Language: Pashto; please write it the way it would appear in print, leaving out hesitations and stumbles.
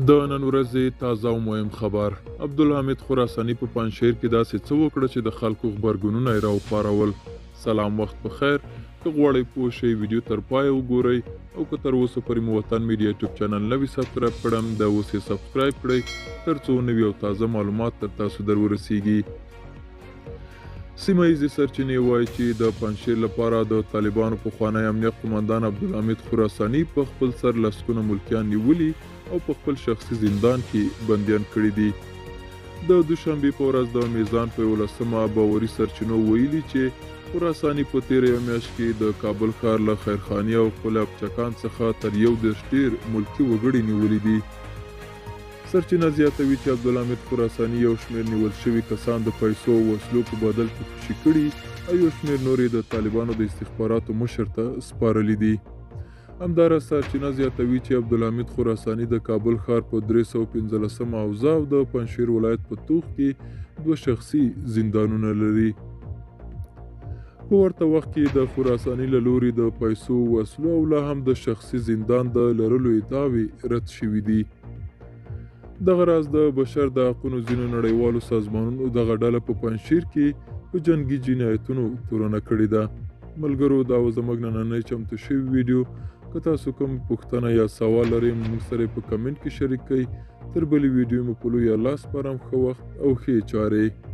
د نن ورځې تازه او مهم خبر، عبدالحمید خراساني په پنجشیر کې داسې څه وکړه چې د خلکو غبرګونونه یې راوپارول. سلام، وخت په خیر. که غواړئ پوه شئ، ویډیو تر پایه وګورئ او که تر اوسه پورې مو وطن میډیا یوټیوب چینل نه وي subscribe کړم، دا اوس یې subscribe کړئ ترڅو نوي او تازه معلومات تر تاسو در ورسیږي. سیمه ییزې سرچینې وایي چې د پنجشیر لپاره د طالبانو پخوانی امنیه قومندان عبدالحمید خراساني په خپل سر لسګونه ملکیان نیولي او په خپل شخصي زندان کې بندیان کړي دي. د دوشنبې په ورځ د میزان په 11مه باوري سرچینو ویلي چې خراساني په تېره یوه میاشت کې د کابل ښار له خیرخانې او قلعه ابچکان څخه تر 31 ډېر ملکي وګړي نیولي دي. سرچینه زیاتوي چې عبدالحمید خراساني یو شمېر نیول شوي کسان د پیسو او وسلو په بدل کې خوشي کړي او یو شمېر نور یې د طالبانو د استخباراتو مشر ته سپارلي دي. همداراز سرچینه زیاتوي چې عبدالحمید خراساني د کابل ښار په 315 حوزه او د پنجشیر ولایت په توخ کې دوه شخصي زندانونه لري. په ورته وخت کې د خراساني له لوري د پیسو، وسلو او لا هم د شخصي زندان د لرلو ادعاوې رد شوې دي. دغه راز د بشر د حقونو ځینو نړیوالو سازمانونو دغه ډله په پنجشیر کې په جنګي جنایتونو تورنه کړې ده. ملګرو، دا و زموږ نننۍ چمتو شوې ویډیو. که تاسو کوم پوښتنه یا سوال لرئ، موږ سره په کمنټ کې شریک کړئ. تر بلې ویډیو مو په لوی الله سپارم. ښه وخت او ښې چارې.